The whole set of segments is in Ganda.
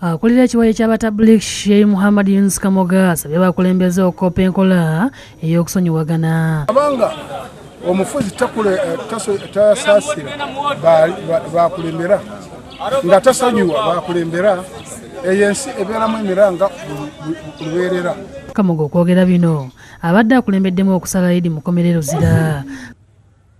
Akulira ekiwayi ky'Abatabligh Sheikh Muhammad Yunus Kamoga asabye abakulembeze okukopa enkola ey'okusonyiwagana. Kubanga omufuzi tasaasira bakulembera, nga tasonyiwa bakulembera, eyo ensi ebeeramu emiranga lubeerera. Kamoga okwogera bino abadde akulembeddemu okusala Idi mu kkomera e Luzira.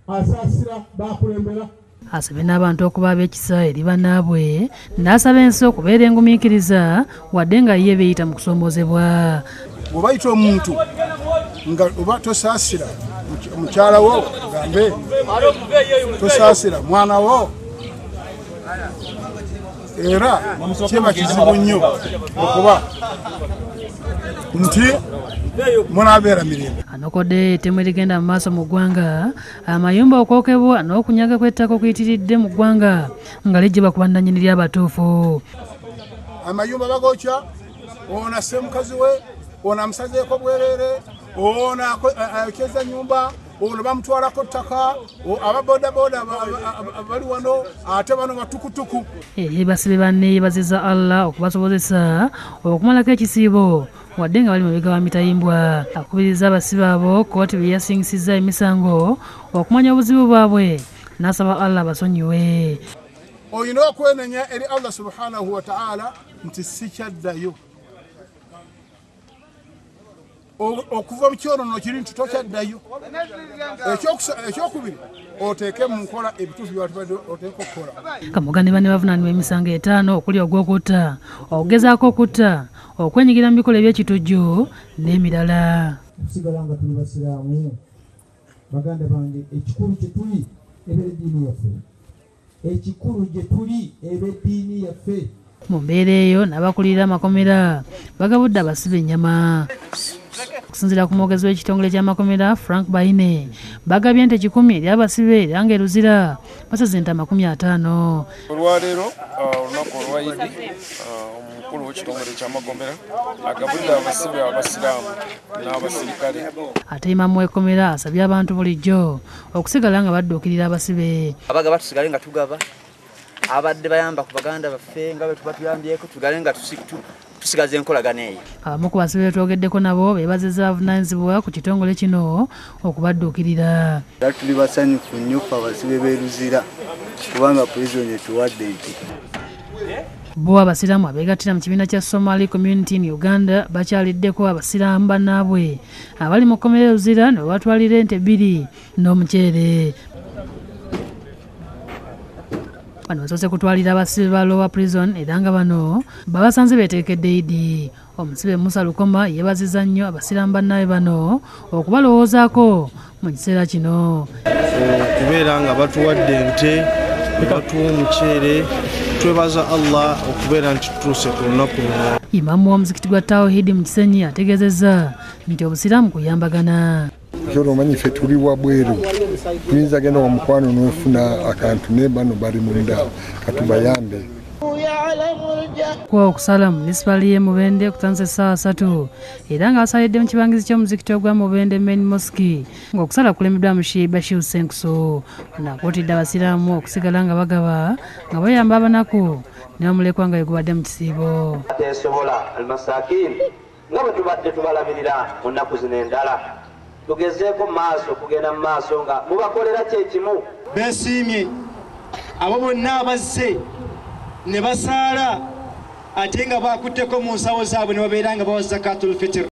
Asaasira bakulembera. Asabye n'abantu okuba ab'ekisa eri bannaabwe, n'asaba ensi okubeera engumiikiriza wadde nga ye beeyita mu kusoomoozebwa. Bw'obayita omuntu nga oba tosaasira mukyala wo, gambe tosaasira mwana wo, era kiba kizibu nnyo okuba nti munaabeera mirembe. Anokodde ettemu erigenda mu maaso mu ggwanga, amayumba okwokebwa n'okunyaga kw'ettaka okuyitiridde mu ggwanga nga lijjibwa ku bannannyini lyo abatuufu. Amayumba bagokya, ono asse mukazi we, ono amusazeeko bwereere, ono ayokyeza nnyumba, ono bamutwalako ttaka, ababodaboda bali wano, ate bano batukutuku. Eri basibe banne yeebazizza Allah okubasobozesa okumalako ekisiibo wadde nga bali mabega wa mitayimbwa. Akubiriza abasibe abo kkooti bye yasingisizza emisango okumanya obuzibu bwabwe n'asaba Allah abasonyiwe. Olina okwenenya eri Allah subhanahu wa ta'ala nti sikyaddayo. Okuva mu kyonono kiri nti tokyaddayo. Ekyokubiri oteeke mu nkola ebituufu by'watubadde oteeka okukola. Kamoga ne banne bavunaanibwa emisango 5 okuli ogw'okutta, okugezaako okutta, okwenyigira mu bikolwa eby'ekitujju n'emirala. Okusigala nga tuli basiraamu, baganda bange, ekikulu kye tuli ebeera eddiini yaffe. Ekikulu gye tuli eba eddiini yaffe. Mu mbeera eyo n'abakulira amakomera bagabudde abasibe ennyama. Okusinziira ku mwogezi w'ekitongole ky'amakomera Frank Baine, bagabye ente 10 eri abasibe era nga e Luzira basaze ente 50. Olwaleero olunaku olwa Idi, omukulu w'ekitongole ky'amakomera agabudde abasibe abasiraamu n'abasirikale. Ate imaamu w'ekkomera asabye abantu bulijjo okusigala nga badduukirira abasibe. Abagaba tusigale nga tugaba, abadde bayamba ku baganda baffe nga bwe tuba tuyambyeko, tugale nga tusigaza enkolagana eyo. Abamu ku basibe betwogeddeko nabo beebazizza abavunaanyizibwa ku kitongole kino okubadduukirira. Era tuli basanyufu nnyo ffe abasibe b'e Luzira kubanga prison etuwadde nti. Bo abasiraamu abeegattira mu kibiina kya Somali Community in Uganda bakyaliddeko abasiraamu bannaabwe abali mu kkomera e Luzira ne babatwalira ente 2 n'omuceere. Bano basoose kutwalira abasibe ba Lower Prison era nga bano babasanze beeteekedde Idi. Omusibe Musa Lukoma yeebazizza nnyo abasiraamu bannaabwe bano okubalowoozaako mu kiseera kino. Okubeera nga batuwadde ente, batuwa omuceere, twebaza Allah okubeera nti tutuuse ku lunaku luno. Imaamu w'omuzikiti gwa Tawhid mu Kisenyi ategeezezza nti obusiraamu kuyambagana. Kyolo omanyi ffe tuli wabweru, tuyinza genda wa mukwano n'ofuna akantu naye bano bali munda, katubayambe. Kwa okusala mu munisipaali y'e Mubende kutandise essaawa 3 era nga basalidde mu kibangizi ky'omuzikiti ogwa Mubende Main Mosque ng'okusala kukulembeddwa Sheikh Bashir Ssenkusu. Ono akuutidde abasiraamu okusigala nga bagaba nga bayamba abanaku ne bamulekwa nga bwe gubadde mu kisiibo. Ateesobola almasakin nga bwe tubadde tubalabirira mu nnaku zino endala, tugezeeko mu maaso okugenda mu maaso nga mubakolera kye kimu. Beesiimye abo bonna abazze ne basaala ate nga bakutteko mu nsawo zaabwe ne babeera nga bawa zakatul fitr.